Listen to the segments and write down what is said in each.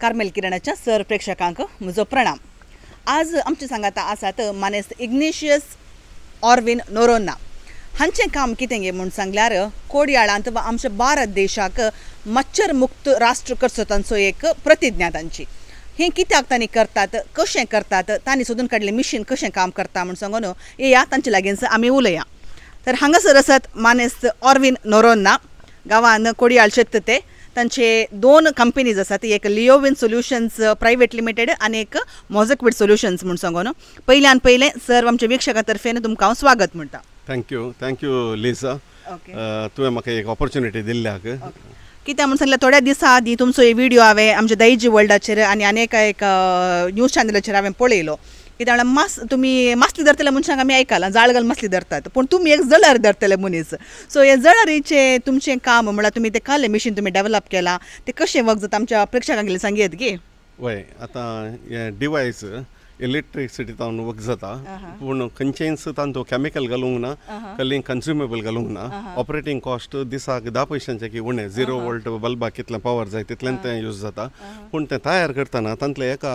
Carmel किरणाच्या sir प्रेक्षकांक म्हजो प्रणाम. आज आमचे सांगाता आसात मानेस्त इग्नेशियस ऑर्विन नोरोन्हा. हांचें काम कितें गे म्हूण सांगल्यार कोडयाळांत वा आमच्या भारत देशाक मच्छर मुक्त राष्ट्र करचो तांचो एक प्रतिज्ञा तांची. हें कित्याक तांणी करतात, कशें करतात, तांणी सोदून काडलें मिशीन कशें काम करता म्हूण सांगून येया तांचे लागींच आमी उलया. तर हांगासर आसात मानेस्त ऑर्विन नोरोन्हा, गांवान कोडयाळ शेत ते. तांचे दोन कंपनीज आसात, एक लिओविन सोल्युशन्स प्रायवेट लिमिटेड आनी एक मोझेक्विड सोल्युशन्स म्हूण सांगून. पयल्यान पयलें सर आमच्या वीक्षकां तर्फेन तुमकां हांव स्वागत म्हणटा. Thank you, thank you Lisa, तुवें म्हाका एक ऑपॉर्च्युनिटी दिल्ल्याक. कित्याक म्हूण सांगल्यार थोड्या दिसां आदीं तुमचो एक व्हिडियो हांवें आमच्या दायजी वर्ल्डाचेर आनी आनी एका न्यूज चॅनलाचेर हांवें पळयलो. कित्याक म्हळ्यार मास तुमी मासली धरतले मनशांक आमी आयकलां, जाळ घालून मासली धरतात, पूण तुमी एक जळार धरतले मनीस. सो हे जळारीचें तुमचें काम म्हळ्यार तुमी तें कालें मिशीन तुमी डेवलप केलां, तें कशें वर्क जाता आमच्या प्रेक्षकांक सांगयत गे? वय, आतां हें डिवायस इलेक्ट्रिसिटी तावन वर्क जाता, पूण खंयचेंच तांतूं केमिकल घालूंक ना, कसलीं कन्ज्युमेबल घालूंक ना. ऑपरेटींग कॉस्ट दिसाक 10 पयशांचे की उणें, 0 वोल्ट बल्बाक कितलें पावर जाय तितलें तें यूज जाता. पूण तें तयार करतना तांतलें एका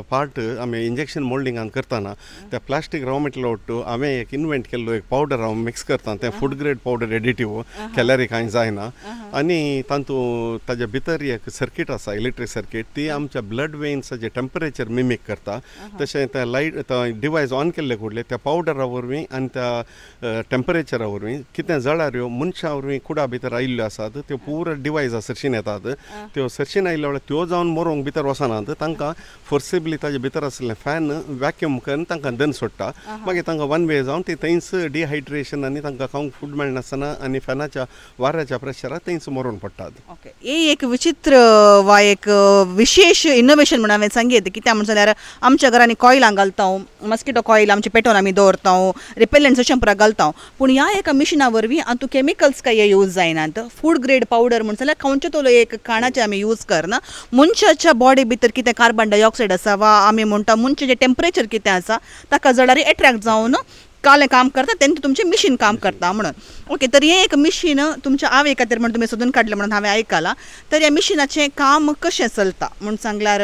पार्ट आमी इंजेक्शन मोल्डिंगान करतना त्या प्लास्टीक रॉ मटेरियल ओट्टू हांवें एक इन्वेंट केल्लो एक पावडर हांव मिक्स करता, तें फूड ग्रेड पावडर एडिटीव केल्यार कांय जायना. आनी तातूंत ताज्या भितर एक सर्कीट आसा, इलेक्ट्रीक सर्कीट, ती आमच्या ब्लड वेन्साचें टेम्परेचर मिमीक करता. तशें त्या लायट डिवायस ऑन केल्ले कुडले त्या पावडरा वरवीं आनी त्या टेम्परेचरा वरवीं कितें जळाऱ्यो मनशां वरवीं कुडा भितर आयिल्ल्यो आसात त्यो पुरो डिवायसा सरशीन येतात. त्यो सरशीन आयिल्ल्या वेळार त्यो जावन मरोंक भितर वचनात, तांकां फोर्सिबली ताजे भितर आशिल्लें फॅन वॅक्यूम करून तांकां दन सोडटा. मागीर तांकां वन वे जावन ती थंयच डिहायड्रेशन आनी तांकां खावंक फूड मेळनासतना आनी फॅनाच्या वाऱ्याच्या प्रेशराक थंयच मरोन पडटात. ओके, हे एक विचित्र वा एक विशेश इनोवेशन म्हणून हांवें सांगीत. कित्याक म्हण जाल्यार आमच्या घरांनी कॉयलां घालता, मस्किटो कॉयल आमचे पेटोवन आमी दवरता, रिपेलंट्स अशें पुरा घालता, पूण ह्या एका मिशिना वरवीं हातूंत केमिकल्स काय यूज जायनात. फूड ग्रेड पावडर म्हण जाल्यार खंयचो तो एक खाणाचें आमी यूज करना. मनशाच्या बॉडी भितर कितें कार्बन डायऑक्सायड आसा वा आमी म्हणटा मनशाचें टेम्परेचर कितें आसा ताका जळारी एट्रॅक्ट जावन कालें काम करता, तेन्ना तुमचें मिशीन काम करता म्हणून. ओके, तर हें एक मिशीन तुमच्या आवय खातीर म्हण तुमी सोदून काडलें म्हणून हांवें आयकलां. तर ह्या मिशिनाचें काम कशें चलता म्हूण सांगल्यार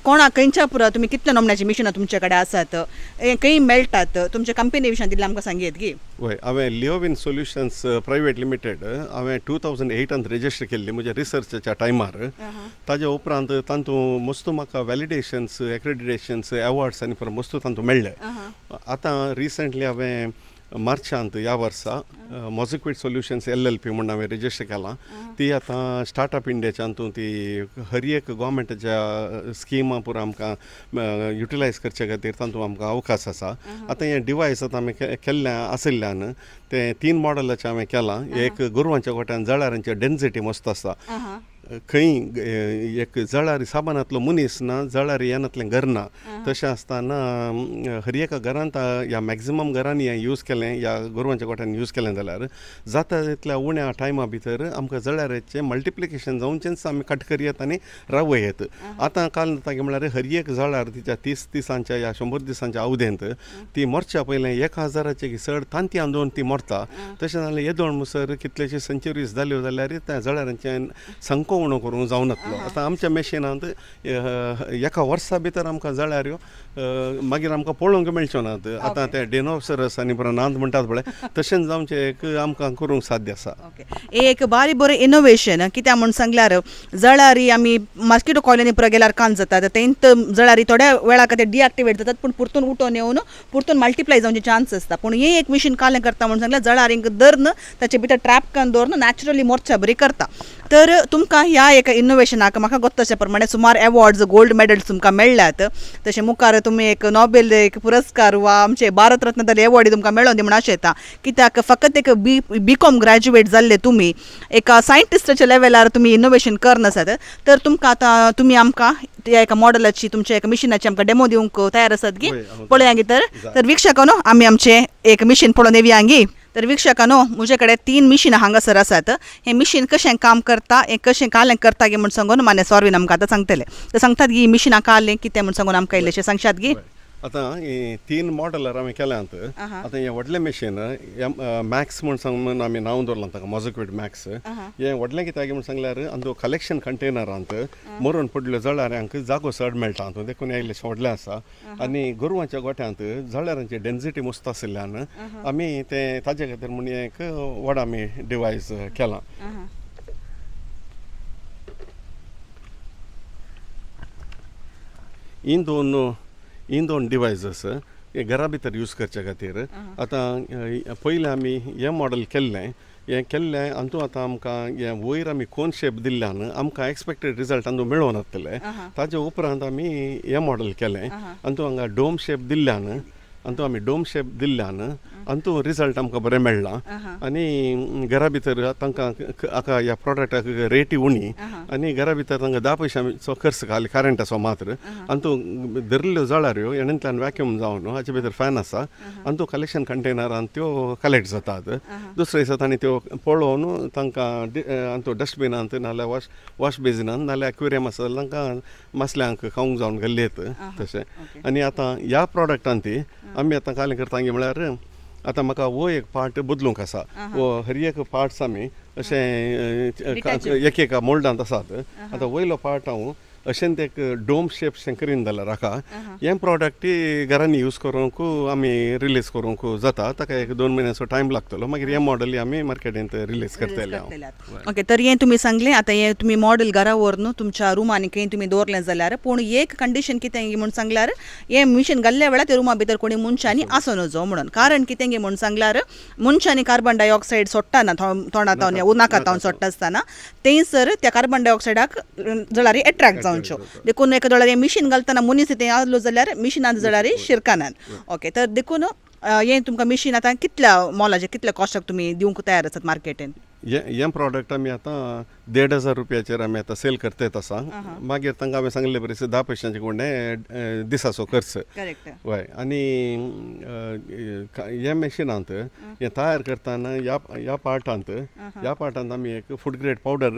कोणा खंयच्या पुरा तुमी कितल्या नमुन्याचीं मिशिनां तुमचे कडेन आसात, हें खंय मेळटात, तुमच्या कंपनी विशयान दिल्लें आमकां सांगयत गे? वय, हांवें लिओविन सोल्युशन्स प्रायवेट लिमिटेड हांवें 2008 रजिस्टर केल्ली म्हज्या रिसर्चाच्या टायमार. ताज्या उपरांत तातूंत मस्तू म्हाका व्हॅलिडेशन्स, एक्रेडिटेशन्स, एवॉर्ड्स आनी पुरो मस्तू तातूंत मेळ्ळे. आतां रिसंटली हांवें मार्चांत ह्या वर्सा मोझेक्विड सोल्युशन्स LLP म्हूण हांवें रजिस्टर केलां. ती आतां स्टार्टअप इंडियाच्या हातूंत ती हर एक गोवोरमेंटाच्या स्किमा पुरो आमकां युटिलायज करचे खातीर तातूंत आमकां अवकाश आसा. आतां हें डिवायस आतां आमी केल्लें आशिल्ल्यान तें 3 मॉडलाचें हांवें केलां. एक गोरवांच्या गोट्यान जळारांची डेन्सिटी मस्त आसा, खंय एक जळारी साबानांतलो मनीस ना, जळारी येनातलें घर ना. तशें आसतना हर एका घरांत ह्या मॅक्सिमम घरांनी हें यूज केलें, ह्या गोरवांच्या गोठ्यान यूज केलें जाल्यार जाता तितल्या उण्या टायमा भितर आमकां जळाराचें मल्टिप्लिकेशन जावचेंच आमी कट करयेत आनी रावयत. आतां काल जाता म्हणल्यार हर एक जळार तिच्या 30 दिसांच्या ह्या 100 दिसांच्या अवधेंत ती मरच्या पयलें 1000चे चड तांतयां दवरून ती मरता. तशें जाल्यार येदोळ मुसर कितलेशे सेंच्युरीज जाल्यो जाल्यार त्या जळारांचें संको उणो करूंक जावनातलो. आतां आमच्या मॅशिनांत एका वर्सा भितर आमकां जळाऱ्यो मागीर आमकां पळोवंक मेळच्यो नात. आतां ते डिनोसरस आनी पुरो नात म्हणटात पळय तशेंच जावचें एक आमकां करूंक साध्य आसा. ओके, एक बारी बरें इनोवेशन. कित्याक म्हूण सांगल्यार जळारी आमी मस्किटो कॉयलांनी पुरो गेल्यार कान जातात, तेंत जळारी थोड्या वेळा खातीर डिएक्टिवेट जातात, पूण परतून उठोवन येवन परतून मल्टिप्लाय जावचे चान्स आसता. पूण हें एक मिशीन कालें करता म्हूण सांगल्यार जळारींक धरून ताचे भितर ट्रॅप करून दवरून नॅचरली मोर्चा बरी करता. तर तुमकां ह्या एका इनोवेशनाक म्हाका गोत्तशे प्रमाणे सुमार एवॉर्ड्स, गोल्ड मेडल्स तुमकां मेळ्ळ्यात. तशें मुखार तुमी एक नोबेल एक पुरस्कार वा आमचे भारत रत्न जाल्ले एवॉर्ड तुमकां मेळोन दी म्हूण आशें येता. कित्याक फकत एक बी कॉम ग्रॅज्युएट जाल्ले तुमी एका सायंटिस्टाच्या लेवलार तुमी इनोवेशन करनासात, तर तुमकां आतां तुमी आमकां त्या एका मॉडलाची तुमच्या एका मिशिनाची आमकां डेमो दिवंक तयार आसात गी? पळोवया गी. तर वीक्षकांनो आमी आमचें एक मिशीन पळोवन येवया गी. तर वीक्षकांनो म्हजे कडेन 3 मिशिनां हांगासर आसात. हें मिशीन कशें काम करता, हें कशें कालें करता गे म्हूण सांगून माने सॉर्वीन आमकां आतां सांगतले. तर सांगतात गी मिशिनां कालें कितें म्हूण सांगून आमकां इल्लेशें सांगशात गी? आतां 3 मॉडलार आमी केल्यांत. आतां हें व्हडलें मशीन मॅक्स म्हूण सांगून आमी नांव दवरलां ताका, मोजोक्विड मॅक्स. हें व्हडलें कित्याक म्हूण सांगल्यार आमचो कलेक्शन कंटेनरांत मरून पडल्यो जळारांक जागो चड मेळटा देखून हें इल्लेशें व्हडलें आसा. आनी गोरवांच्या गोठ्यांत जळारांची डेन्सिटी मस्त आशिल्ल्यान आमी तें ताजे खातीर म्हूण एक व्हड आमी डिवायस केलां. ही दोन डिवायसीस हे घरा भितर यूज करचे खातीर. आतां पयलें आमी हें मॉडल केल्लें, हें केल्लें अंतू आतां आमकां हें वयर आमी कोन शेप दिल्ल्यान आमकां एक्सपेक्टेड रिजल्ट अंदू मेळोवन नासतले. ताजे उपरांत आमी हें मॉडल केलें, अंतू हांगा डोम शेप दिल्ल्यान, अंतू आमी डोम शेप दिल्ल्यान अंतू रिजल्ट आमकां बरें मेळ्ळां. आनी घरा भितर तांकां हाका ह्या प्रोडक्टाक रेटी उणी आनी घरा भितर तांकां 10 पयशांचो खर्च खाली करंटाचो मात्र. अंतू धरल्ल्यो जळाऱ्यो हेणेंतल्यान वॅक्यूम जावन हाचे भितर फॅन आसा, अंतू कलेक्शन कंटेनरान त्यो कलेक्ट जातात. दुसरे दिसा तांणी त्यो पळोवन तांकां अंतू डस्टबिनांत नाल्यार वॉश बेजिनांत नाल्यार एक्वेरियम आसा जाल्यार तांकां मासल्यांक खावंक जावन घाल्ली येत तशें. आनी आतां ह्या प्रोडक्टान ती आमी आतां कालें करता म्हळ्यार आतां म्हाका हो एक पार्ट बदलूंक आसा. हो हर एक पार्ट्स आमी अशें एक एका मोल्डांत आसात. आतां वयलो पार्ट हांव अशें एक डोम शेप शें करीन जाल्यार हाका हें प्रोडक्ट घरांनी यूज करूंक आमी रिलीज करूंक जाता. ताका एक 2 म्हयन्याचो टायम लागतलो, मागीर हें मॉडल आमी मार्केटींत रिलीज करतले. ओके, तर हें तुमी सांगलें. आतां हें तुमी मॉडल घरा व्हरून तुमच्या रुमांनी खंय तुमी दवरलें जाल्यार, पूण एक कंडिशन कितें म्हूण सांगल्यार हें मिशन घाल्ल्या वेळार त्या रुमा भितर कोणी मनशांनी आसूं नजो म्हणून. कारण कितें म्हूण सांगल्यार मनशांनी कार्बन डायऑक्सायड सोडटाना तोंडांत नाकांत सोडटा आसतना थंयसर त्या कार्बन डायऑक्सायडाक जळारी एट्रॅक्ट जावच्यो, देखून एका जळारी मिशीन घालतना मनीस थंय आसलो जाल्यार मिशिनांत जळारी शिरकानात. ओके, तर देखून हें तुमकां मिशीन आतां कितल्या मोलाचें कितल्या कॉस्टाक तुमी दिवंक तयार आसात मार्केटीन? हें प्रोडक्ट आमी आतां 1500 रुपयाचेर आमी आतां सेल करतात आसा. मागीर तांकां हांवें सांगलें बरें 10 पयशांचे कोणे दिसाचो खर्च. हय, आनी ह्या मशिनांत हें तयार करतना ह्या पार्टांत आमी एक फूड ग्रेड पावडर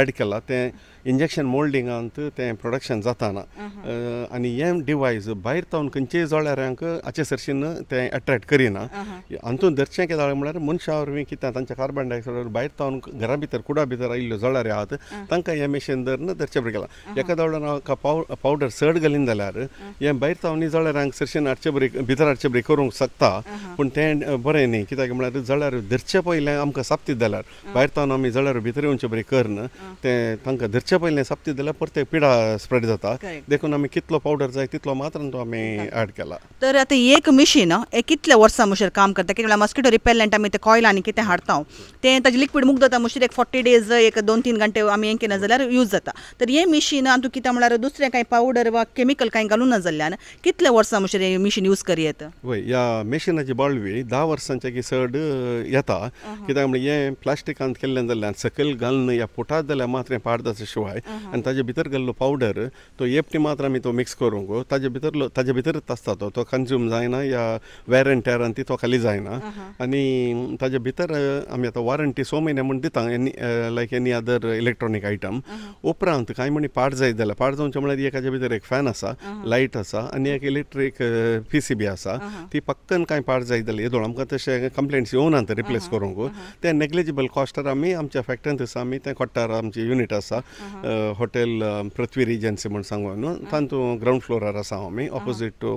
एड केला. तें इंजेक्शन मोल्डिंगांत तें प्रोडक्शन जाताना आनी हें डिवायस भायर तावन खंयचेय जळारांक हाचे सरशीन तें एट्रॅक्ट करिना. हातूंत धरचें कितें म्हळ्यार मनशां वरवीं कितें तांच्या कार्बन डायऑक्सायड भायर तावन घरा भितर कुडा भितर आयिल्ल्यो जळारी आहात तांकां हें मशीन धरून धरचें बरें केलां. एका दोळ्यान पावडर चड घालीन जाल्यार हें भायर तावन जळारांक सरशीन हाडचे बरी भितर हाडचे बरी करूंक शकता, पूण तें बरें न्ही. कित्याक म्हळ्यार जळार धरचे पयलें आमकां साप्तीत जाल्यार भायर तावन आमी जळार भितर येवचे बरी करन तें तांकां धरचे पयलें साप्तीत जाल्यार परतें पिडा स्प्रेड जाता. देखून आमी कितलो पावडर जाय तितलो मात्र तो आमी एड केला. तर आतां एक मशीन हें कितल्या वर्सां मुशीर काम करता? कितें म्हळ्यार मस्किटो रिपेलंट आमी ते कॉयल आनी कितें हाडता तें ताजें लिक्वीड मुक्त जाता मुशीर एक 40 डेज एक 2-3 घंटे आमी हें केलें जाल्यार यूज जाता. तर हें मशीन आतां कितें म्हळ्यार दुसरें कांय पावडर वा केमिकल कांय घालूं ना जाल्ल्यान कितल्या वर्सां मुशीर हें मशीन यूज करयेत? वय, ह्या मशिनाची बाळवी 10 वर्सांच्या की चड येता. कित्याक म्हळ्यार हें प्लास्टिकांत केल्लें जाल्ल्यान सकयल घालून ह्या पोटात जाल्यार मात्र हें पाड जाता शिवाय आनी ताजे भितर घाल्लो पावडर तो एकटी मात्र आमी तो मिक्स करूंक ताजे भितर ताजे भितरच आसता तो कंज्यूम जायना या वेर एंड टेरान ती तो खाली जायना. आनी ताजे भितर आमी आतां वॉरंटी 6 म्हयने म्हूण दिता any like any other electronic item. उपरांत कांय म्हणी पाड जायत जाल्यार पाड जावचें म्हळ्यार एकाच्या भितर एक फॅन आसा, लायट आसा आनी एक इलेक्ट्रीक PCB आसा. ती पक्कन कांय पाड जायत जाल्यार येदोळ आमकां तशें कंप्लेंट्स येवनात रिप्लेस करूंक. तें नेग्लिजिबल कॉस्टार आमी आमच्या फॅक्टरींत आसा, आमी तें कोट्टार आमची युनीट आसा हॉटेल पृथ्वी रिजन्सी म्हूण सांगून न्हू, तातूंत ग्रावंड फ्लोरार आसा आमी ऑपोजीट टू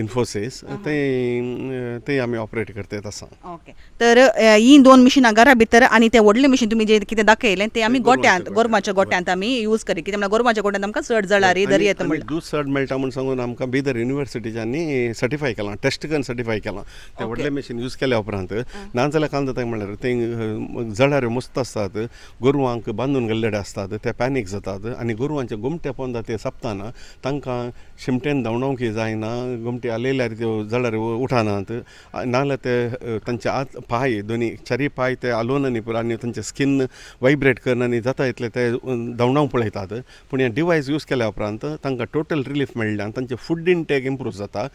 इन्फोसीस, थंय आमी ऑपरेट करतात आसा. ओके, तर ही 2 मिशिनां घरा भितर आनी तें व्हडलें मिशीन तुमी जें कितें दाखयलें तें आमी गोट्यांत गोरवांच्या गोट्यांत आमी यूज करी. कित्याक म्हळ्यार गोरवांच्या गोट्यांत आमकां चड जळारी दर येता म्हणल्यार दूद चड मेळटा म्हूण सांगून आमकां बिदर युनिवर्सिटीच्यांनी सर्टिफाय केलां, टेस्ट करून सर्टिफाय केलां. तें व्हडलें मशीन यूज केल्या उपरांत ना जाल्यार कांय जाता म्हळ्यार तें जळाऱ्यो मस्त आसतात, गोरवांक बांदून घाल्लेले आसतात, ते पॅनीक जातात आनी गोरवांचे गोमटे पोंदा ते सापताना तांकां शिमटेन धांवडावंक जायना, गोमटे हालयल्यार त्यो जळाऱ्यो उठानात, नाजाल्यार ते तांचे आत पांय दोनी चारी पांय ते आलोवन आनी पुरो आनी तांचे स्कीन वायब्रेट करना आनी जाता इतले ते धांवडावंक पळयतात. पूण हें डिवायस यूज केल्या उपरांत तांकां टोटल रिलीफ मेळ्ळें आनी तांचें फूड इनटेक इम्प्रूव जाता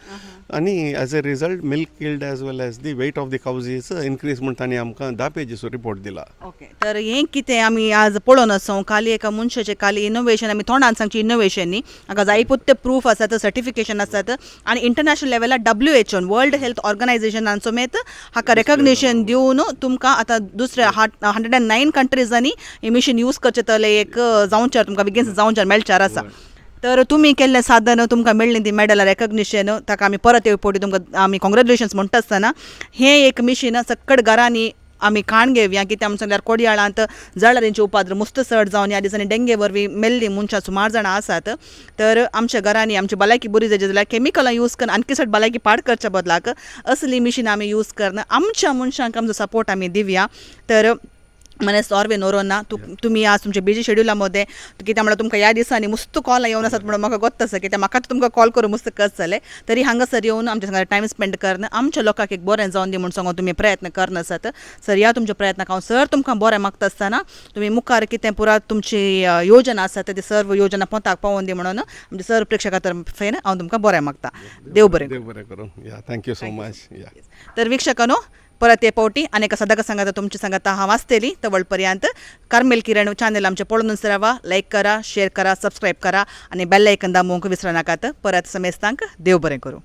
आनी as a result milk yield as well as the weight of the cows is increase म्हूण तांणी आमकां 10 पेजीचो रिपोर्ट दिला. ओके, तर हें कितें आमी आज पळोवन आसा खाली एका मनशाचें खाली इनोवेशन, आमी तोंडान सांगचें इनोवेशन न्ही, हाका जायपुत्ते प्रूफ आसात, सर्टिफिकेशन आसात आनी इंटरनॅशनल लेवलार WHO world health ऑर्गनायझेशनान समेत हाका रेकग्निशन दिवन तुमकां आतां दुसऱ्या 109 कंट्रीजांनी हें मिशीन यूज करचें तले एक जावच्यार तुमकां विगेन्स जावच्यार मेळच्यार आसा. तर तुमी केल्लें साधन तुमकां मेळ्ळें ती मेडल रेकग्निशन, ताका आमी परत एक फावटी तुमकां आमी कॉंग्रेच्युलेशन्स म्हणटा आसतना हें एक मिशीन सक्कड घरांनी आमी काण घेवया. कित्याक आमच्या सांगल्यार कोडयाळांत जळारींचे उपाद्र मुस्त चड जावन ह्या दिसांनी डेंगे वरवीं मेल्लीं मनशां सुमार जाणां आसात. तर आमच्या घरांनी आमची भलायकी बरी जायची जाल्यार केमिकलां यूज करून आणखी चड भलायकी पाड करच्या बदलाक असली मिशिनां आमी यूज करून आमच्या मनशांक आमचो सपोर्ट आमी दिवया. तर मनेस ऑर्वे नोरोना तुमी आज तुमच्या बिजी शेड्युला मध्ये कित्याक म्हळ्यार तुमकां ह्या दिसांनी मुस्त कॉल येवन आसात म्हणून म्हाका गोत्त आसा, कित्याक म्हाका तुमकां कॉल करूं मुस्त कस जालें तरी हांगासर येवन आमच्या संगा टायम स्पेंड करून आमच्या लोकांक एक बरें जावन दी म्हूण सांगून तुमी प्रयत्न करन आसात. सर ह्या तुमच्या प्रयत्नाक हांव सर तुमकां बरें मागता आसतना तुमी मुखार कितें पुरा तुमची योजना आसा ती सर्व योजना पोंताक पावोवन दी म्हणून आमच्या सर्व प्रेक्षकां तर्फेन हांव तुमकां बरें मागता. देव बरें, देव बरें करूं. या thank you so much. या तर वीक्षकांनो परत हे पावटी आनी एका सदां सांगाता तुमची सांगाता हांव आसतली तवळ पर्यंत कार्मेल किरण चॅनल आमचें पळोवन रावा, लायक करा, शेअर करा, सबस्क्रायब करा आनी बेल आयकन दामूंक विसरू नाकात. परत समेस्तांक देव बरें करूं.